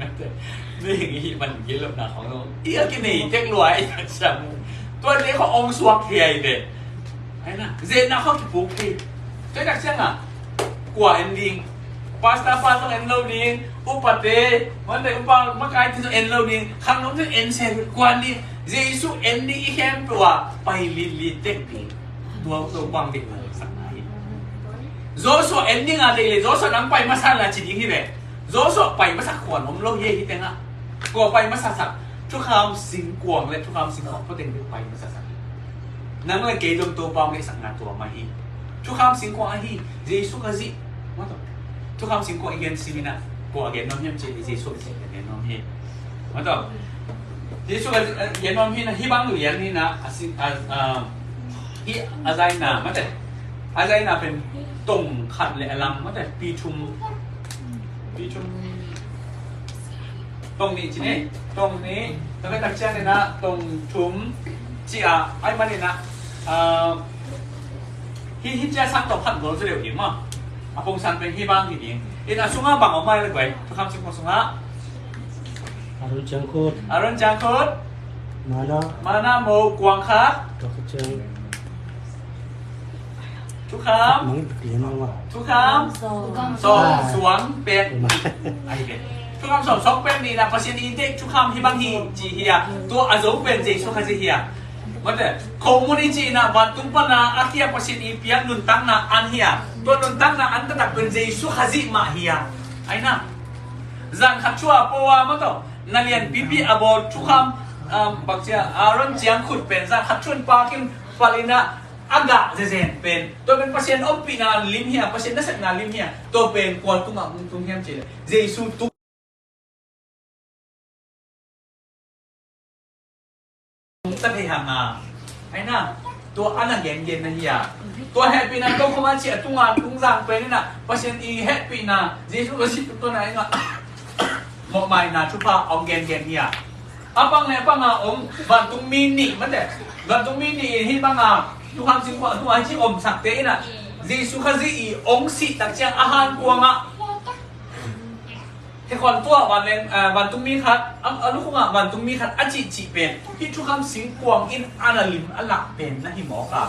Mihing i hih man gilo na khong lo, i a kinei tek lua i a siam. Tuate khong hong suak thei ahi ve. Ahi na, zetna khong kipuk hi. Tua i tak ciang a, kua en ding? Pastor pa zong en lo ding, upate, mate upa makaite zong en lo ding, khangno zong en se, kua en ding? Jesu en ding i khempeuh a pai litlit tek ding. Tua Topa hong deihsak na hi. Joshua en ding a deih le, Joshua nang pai masa la ci ding hi ve. Joshua pai masak khuan om lo hi, hih tengah. Kua pai masak sak? Thukham singkuang le thukham singkuang pua teng bek pai masak sak. Nang le kei zong Topa hong deihsakna tua mah hi. Thukham singkuang ahi, Jesu ka zih. Maw tua. Thukham singkuang i gen sim in ah, kua gen nuam hiam cih leh Jesu ka zih ka gen nuam hi. Maw tua. Jesu ka zih, eh, gen nuam hi in ah, hih bang lian hi in ah, a sing, a, a, hih a zaina, mate. A zaina pen tong khat le a lam, mate, pi thum. Pi thum. Tong nih ci ni, tong nih, tua ka tak ciang in ah, tong thum ci a, ahih manin ah, ah, hih, hih cia sang tawh phat gol zaw deuh ding maw. A pongsan pen hih bang hi ding. In a sungah bang om mah leh guai, Thukham singkuang sungah. Aaron ciangkhut. Aaron ciangkhut. Mana. Mana mo kuang khat. Tua khat ciang. Thukham. Mang pian lo ah. Thukham. Thukham sawm. Sawm suang pek. Ahi ve. Thukham sawm suang pek nih na Pasian i deih thukham hih bang hi ci hi a. Tua a zo pen Jesu Khazih hi a. Mate, community in ah vantung pana a kia Pasian i piak nuntakna an hi a. Tua nuntakna an taktak pen Jesu Khazih mah hi a. Aina, zan khat thua po a maw taw, na lianpipi a bawl thukham, um, bakcia Aaron ciangkhut pen zan khat thuan pakin pal in ah a gah zezen pen. Tua pen Pasian ompihna lim hi a, Pasian nasepna lim hi a. Tua pen kua tungah hong tung hiam cih leh Jesu tung ta thei hang a. Aina, tua a na gengen na hi a. Tua hehpihna tokhom a ci a tunga tungzang pen in ah Pasian i hehpihna Jesu Khazih tungtawn a in ah mawhmaina thupha hong gengen hi a. A pang le pang a om vantung mi nih mate. Vantung mi nih in hih bang a thukham singkuang a tunga hih ci omsakte in ah Jesu Khazih i hong sih tak ciang a hankuang ah Hekhuan tua vanleng, ah, vantung mi khat, a, a lukungah vantung mi khat a cihcih pen hih thukham singkuang in a na lim a lak pen na hi mawk a.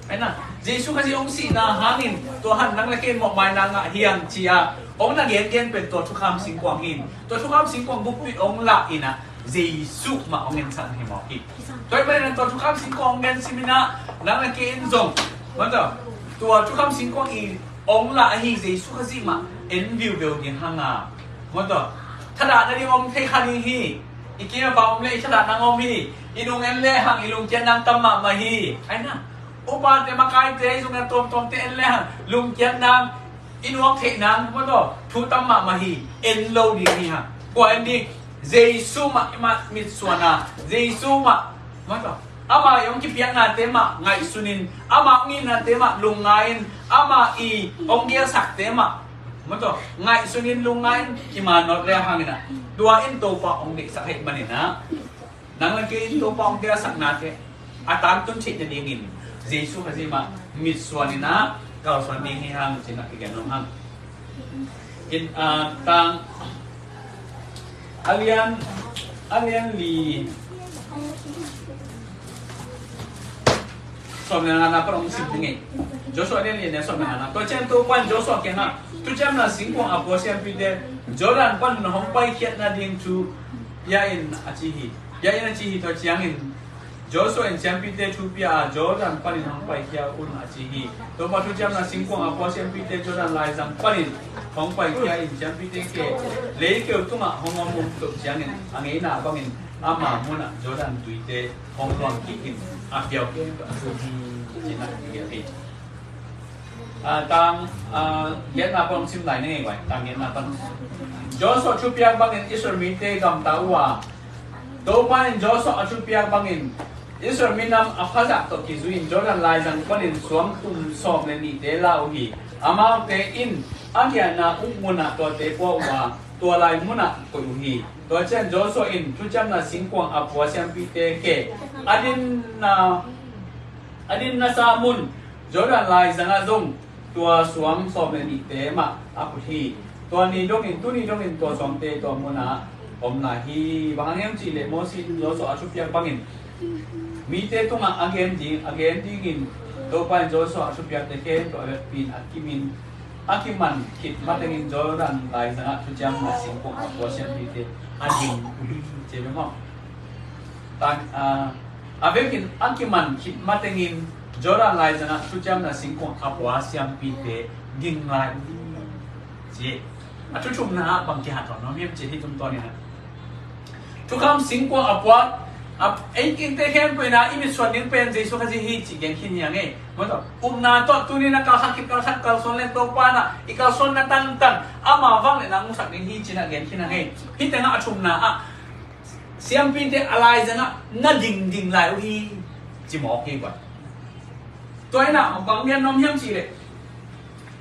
Aina, Jesu Khazih hong sihna hangin tua han nang le kei mawhmaina ngah hiam ci a hong na gengen pen tua thukham singkuang hi in, tua thukham singkuang bukpi hong lah in ah Jesu mah hong ensak na hi mawk hi. Tua ahih manin ah tua thukham singkuang hong gen simin ah nang le kei in zong, mawtaw, tua thukham singkuang i ong lah ahi Jesu Khazih mah en viuveu ding hang a. Mawtaw, thadah nading om thei kha ding hi. I kim a pa om le i thadah nang om hi. I nung en le hang i lungkiat nang tam mahmah hi. Aina, upate makaite i zung a tuamtuamte en le hang lungkiat nang, i nuak theih nang, mawtaw, thu tam mahmah hi. En lo ding hi hang. Kua en ding? Jesu mah, mah mitsuan a, Jesu mah, mawtaw, ama i hong kipiaknate mah ngaihsunin, ama hong itnate mah lungngai-in, ama i hong gialsakte mah, mawtaw, ngaihsunin lungngai-in kimanawt le hangin ah tua in Topa hong deihsak ahih manin ah nang le kei in Topa hong gialsaknate a tangtun theih nadingin Jesu Khazih mah mitsuan in ah kalsuan ding hi hang ci-in ah kigen nuam hang. In, ah, tang a lian, a lian li sawm le ngana pan hong sim ding hi. Joshua a lian li a neu sawm le ngana. Tua ciang Topa in Joshua kiangah, thuciamna singkuang a pua siampite Jordan panin hong paikhiat nading thu pia in a ci hi. Pia in a ci hi. Tua ciangin Joshua in siampite thu pia a, Jordan panin hong paikhia un a ci hi. Topa thuciamna singkuang a pua siampite Jordan laizang panin hong paikhia in siampite khe leikeu tungah hong om uh toh ciangin a ngeina bangin ama munah Jordan tuite hong luang kik in a piau khempeuh a thum hi, ci-in a kigelh hi. A, tang, a, giatna pan hong sim lai ni ngei guai, tang giatna pan. Joshua thupiak bangin Israel mite gamta uh a, Topa in Joshua a thupiak bangin Israel minam a phazah tawh kizui-in Jordan laizang panin suangtum sawm le nihte la uh hi. Amaute in a giahna uk munah tuate pua uh a, tua lai munah koih uh hi. Tua ciang Joshua in thuciamna singkuang a pua siampite khe a dinna, a dinnasa mun Jordan laizangah zong tua suang sawm le nihte mah a phut hi. Tua ni dongin, tuni dongin tua suangte tua munah om lai hi. Bang hang hiam cih leh Moses in Joshua a thupiak bangin mite tungah a gen ding, a gen dingin Topa in Joshua a thupiakte khempeuh a vekpi-in a kimin, a kiman khit matengin Jordan laizangah thuciamna singkuang a pua siampite a ding uh hi, ci ve maw? Tan, a, a vekin a kiman khit matengin Jordan laizangah thuciamna singkuang a pua siampite ding lai uh hi, ci. A thu thumna ah bang kihanthawn nuam hiam cih hi tumtawn in ah, thukham singkuang a pua, a, ei kinte khempeuh in ah i mitsuan ding pen Jesu Khazih hi cih gen khin hi a ngei. Mawtaw, upna tawh tuni-in a kalkhat khit kalkhat kalsuan leng Topa in ah i kalsuanna tantan ama vangliatna hong musak ding hi ci-in a gen khin a ngei. Hih tengah a thumna ah siampite a laizangah na dingding lai uh hi, ci mawk hi guai. Tua in ah bang gen nuam hiam cih leh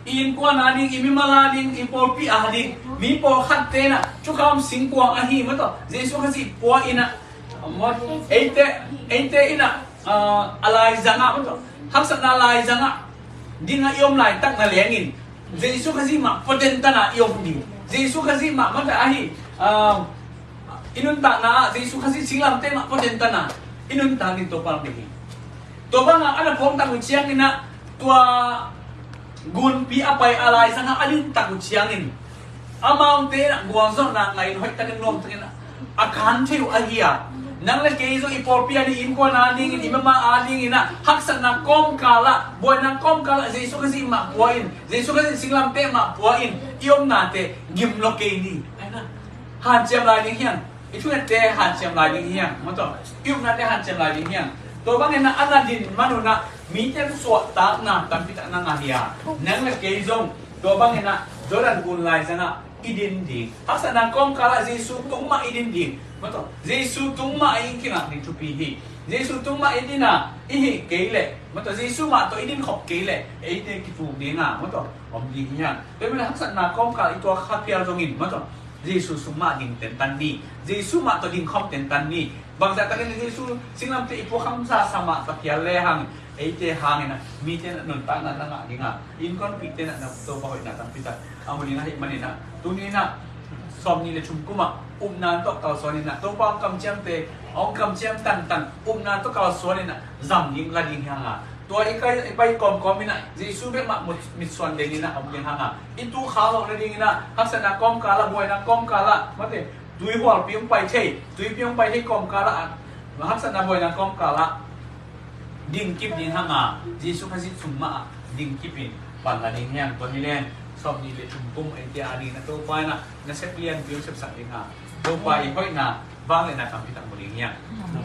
i innkuan a ding, i mimal a ding, i pawlpi a ding mi pawlkhatte in ah thukham singkuang ahi mawtaw Jesu Khazih pua in ah, mawtaw, eite, eite in ah, a, a laizangah mawtaw, haksatna laizangah dingah i om laitak na lengin Jesu Khazih mah puaten tana i om ding. Jesu Khazih mah mawtaw ahi, a, i nuntakna ah Jesu Khazih singlamteh mah puaten tana i nuntak ding Topa lam ding hi. Tua bangah a na phawktak uh ciangin ah tua gunpi a pai a laizangah a dintak uh ciangin amaute in ah gualzawhna ngah in hoihtakin nuamtakin ah a kan thei uh ahi a, Nang le kei zong i pawlpi a ding, innkuan a dingin, i mama a dingin ah, haksatna kawmkal ah, buaina kawmkal ah Jesu Khazih mah pua in, Jesu Khazih singlamteh mah pua in, i omnate gim lo kei ni. Hanciam lai ding hiang. I thungatte hanciam lai ding hiang. Maw taw, i upnate hanciam lai ding hiang. Tua bangin ah a na din man un ah mite suahtakna tampi tak na ngah hi a, nang le kei zong tua bangin ah Jordan gun lai zangah i din ding. Haksatna kawmkal ah Jesu tung mah i din ding. Maw taw, Jesu tung mah i kingak ding thupi hi. Jesu tung mah i din a i hih kei leh, maw taw, Jesu mah tawh i din khop kei leh eite kipuk ding a, maw taw, om ding hi hang. Tua ahih manin haksatna kawmkal i tuak kha phial zongin, maw taw, Jesu sung mah ding tentan ni. Jesu mah tawh ding khawm tentan ni. Bangzah takin Jesu singlamteh i puak khamsa sa mah ta phial lehang, eite hangin ah mite in ah nuntakna na ngah ding a, innkuanpihte in ah na Topa hoihna tampi tak a mu ding ahih manin ah, tuni in ah sawmnih le thum kum ah upna tawh kalsuan in ah, Topa hong kamciamte, hong kamciam tangtang upna tawh kalsuan in ah zam ding la ding hi hang a, tua i kai i pai kawmkawm in ah Jesu bek mah mut-, mitsuan ding in ah om ding hang a, i tu kha loh nading in ah haksatna kawmkal ah, buaina kawmkal ah, mate, tuihualpi hong pai thei, tuipi hong pai thei kawmkal ah, haksatna buaina kawmkal ah ding kip ding hang a, Jesu Khazih sung mah ah ding kip in pan la ding hiang. Tua hi leng sawmnih le thum kum eite a dingin ah Topa in ah nasep lianpi hong sepsak ding a, Topa i hoihna vangliatna tampi tak mu ding hiang.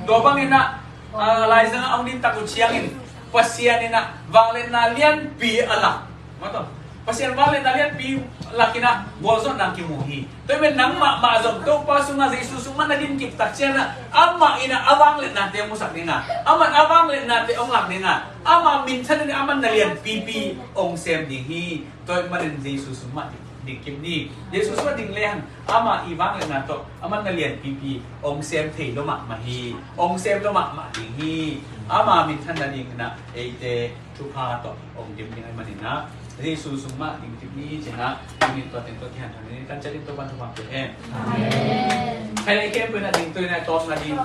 Tua bangin ah, ah, laizang ah hong din tak uh ciangin Pasian in ah vangliatna lianpi a lak, maw taw, Pasian vangliatna lianpi lak in ah gualzawhna kimu hi. Tua ahih manin nangmah mah zong Topa sungah, Jesu sung mah na din kip tak ciangin ah, amah in ah a vangliatnate hong musak ding a, amah in a vangliatnate hong lak ding a, ama minthan in ah amah na lianpipi hong sem ding hi. Tua ahih manin Jesu sung mah ding kip ni. Jesu sungah ding lehang amah i vangliatna tawh amah na lianpipi hong sem thei lo mahmah hi. Hong sem lo mahmah ding hi. Ama minthan nading in ah eite thupha tawh hong dim ding ahih manin ah Jesu sung mah ding kip ni ci-in ah, tuni tua teng tawh kihanthawn ni. Kan ciat in Topa'n thupha pia hen. Amen. Khai lai khempeuh in ah ding tu in ah tawpna ding,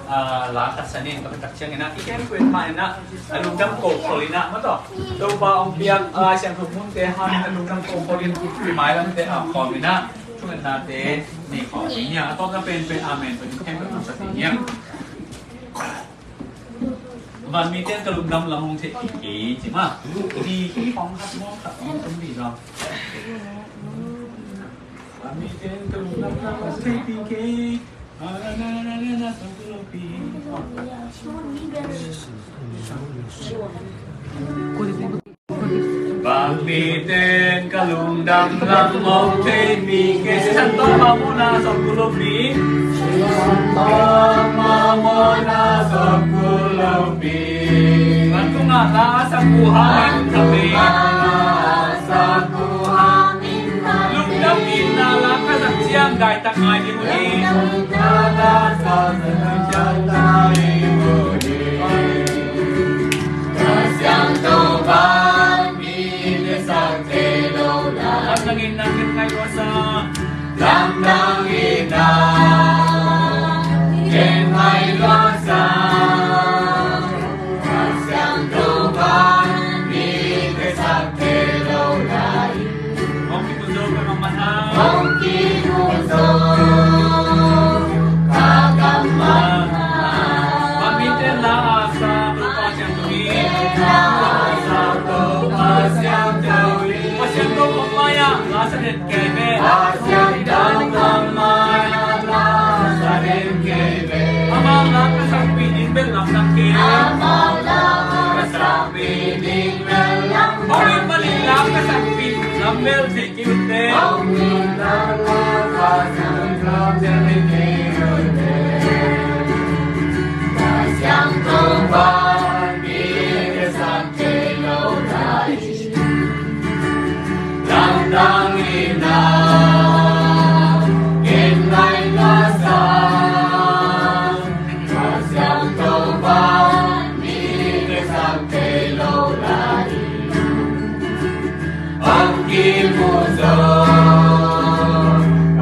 ah, la khat sa ning. Tua khit tak ciangin ah i khempeuh in mah in ah, a lungdam kokhol in ah, maw taw, Topa hong piak, ah, Lai Siangtho munte hangin a lungdam kokhol in i mailamte ap khawm in ah thungetnate nei khawm ding hi hang. A tawpna penpen amen pen khempeuh in sa ding hi hang. Vanmite in ka lungdam lam hong theih kik kei ci mah. Ni kong khat mawng khat hong tum dih lo. Vanmite in ka lungdam lam hong theih kik kei. Vanmite in ka lungdam lam hong theih kik kei. Sisan Topa mawhna sawm kul lopi. Sisan Topa mawhna sawm kul lopi. Vantungah la a sak uh hangin khapi. Lungdam itna la ka sak ciang daitak ngai ding uh hi. Lungdam itna la ka sak ciang daitak ngai ding uh hi. Kha Siangtho vanmite sak thei lo lai. Lamdang itna ken ngai lua sa. Lamdang itna ken ngai lua sa. Kha Siangtho vanmite sak thei lo lai. Hong kimu zo ka kammal hang. Hong kimu zo ka kammal hang. Vanmite in la a sak Topa Siangtho hi. La a sak Topa Siangtho hi. Pasian tawh kong mai-ah la sa den kei ve. Pasian tawh kong mai-ah la sa den kei ve. Amau la ka sakpih ding bel lamdang kei. Amau la ka sakpih ding bel lamdang kei. Hong it manin la ka sakpih lam bel thei kei un teh. Hong it manin la ka sakpih lam bel thei kei un teh. Kha Siangtho vanmite sak thei lo lai. Lamdang itna ken ngai lua sa. Kha Siangtho vanmite sak thei lo lai. Hong kimu zo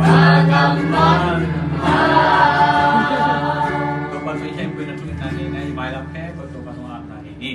ka kammal hang. Topa zui khempeuh in a thungetna nei ni. Mailam khempeuh Topa zui apna nei ni.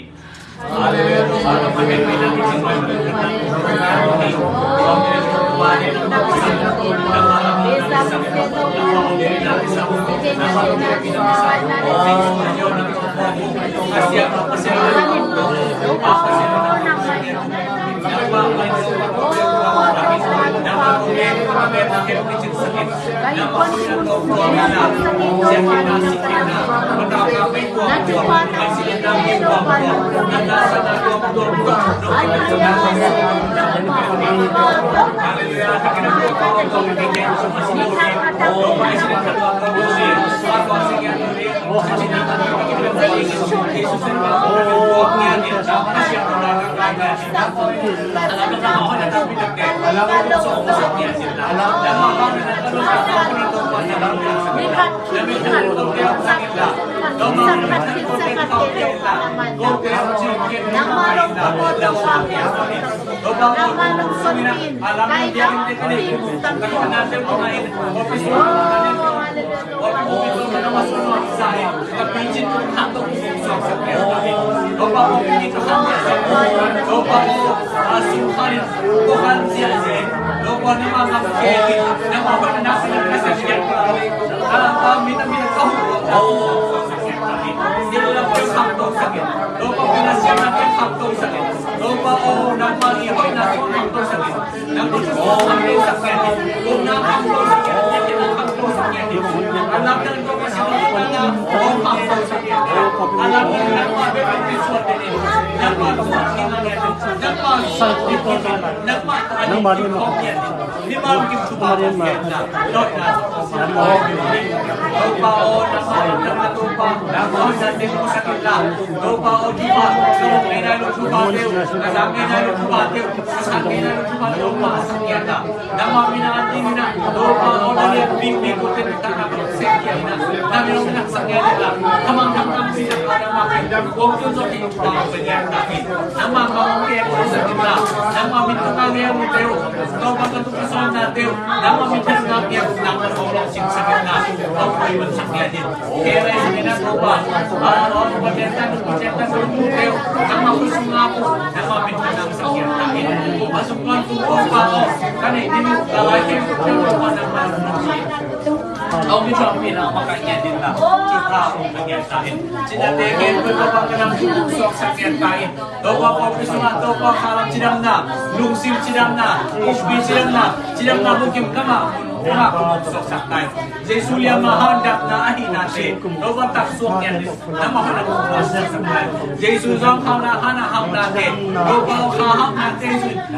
Topa, kawpi sungah Topa, khalam cidamna, lungsim cidamna, ukpi cidamna, cidamna bukim kama, kama suaksak tai. Jesu liamma handatna ahihnate Topa, taksuak ngiat in. Nangmah hona suaksak tai. Jesu zong hauhna, hana hauhnate, Topa, kha hauhnate,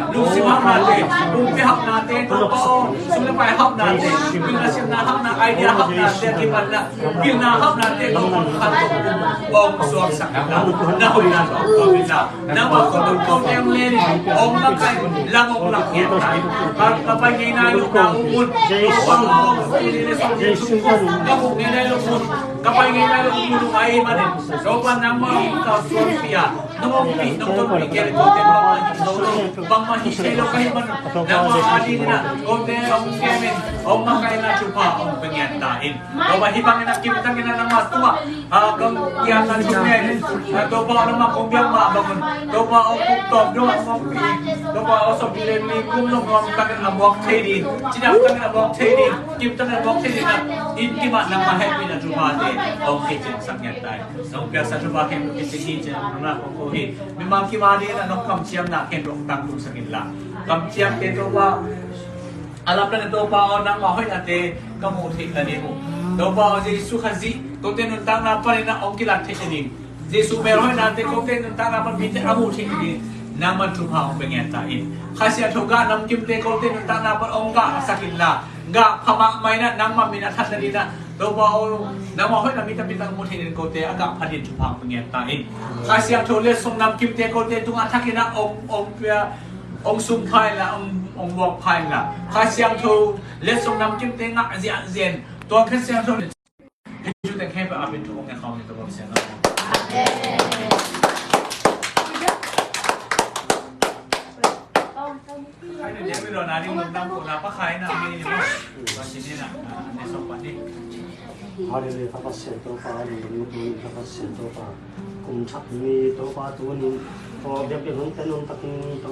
lungsim hauhnate, ukpi hauhnate, Topa, sum le pai hauhnate, pilna simna hauhna, idea hauhnate, kipatna, pilna hauhnate, Topa, kha hong suaksak na, na hoihna, Topa, pilna. Nangmah khuatung kong teng len in, hong makaih, lang hong lak ngiat tai. Ka, ka pai ngei nai loh na um un. Topa aw, tuni le sawm ni sung, ka kuk ngei nai loh un. Ka pai ngei nai loh un, um ahih manin. Topa nangmah hong kalsuanpih a, nong ompih, nong tonpih kei le kote bangmah hi lo, bangmah hi thei lo ka hih manin. Nangmah adingin ah kote hong kem in, hong makaihna thupha hong pia ngiat ta in. Topa hih bangin ah kimtangin ah nangmah tungah, ah, kong kiamna thungen in, ah, Topa aw nangmah kong biak mah bangun, Topa aw kuk tawm dongah kong pi, Topa aw sawmli le li kum zong nuamtakin a buak thei ding, cidamtakin a buak thei ding, kimtakin a buak thei ding ah, inn kimah nangmah hehpihna thuphate hong kicingsak ngiat tai. Nong piaksa thupha khempeuh kicing hi ci-in nong lak kong ko hi. Mimal kim adingin ah nong kamciamna khempeuh hong tangtungsak inla, kamciamte Topa a lamdang in Topa aw nangmah hoihnate ka muh theih nading uh. Topa aw Jesu Khazih kote nuntakna panin ah hong kilat theih nading, Jesu melhoihnate kote nuntakna pan mite a muh theih nading nangman thupha hong pia ngiat ta in. Kha Siangtho gah namkimte kote nuntakna pan hong gahsak inla, gah pha mahmah in ah nangmah min a that nading ah Topa aw nangmah hoihna mi tampi tak muh theih nading kote a gah pha ding thupha hong pia ngiat ta in. Kha Siangtho letsong namkimte kote tungah thakin ah hong, hong pia, hong sum pha inla, hong, hong buak pha inla, Kha Siangtho letsong namkimte ngah ziahziah in, tua Kha Siangtho in hih thute khempeuh a min thu hong ngen khawm ni, Topa Pasian aw. Hallelujah, Topa Pasian, Topa, hallelujah, Topa Pasian, Topa. Kum thak ni, Topa, tuni, aw biakpiak hun ten hun takin,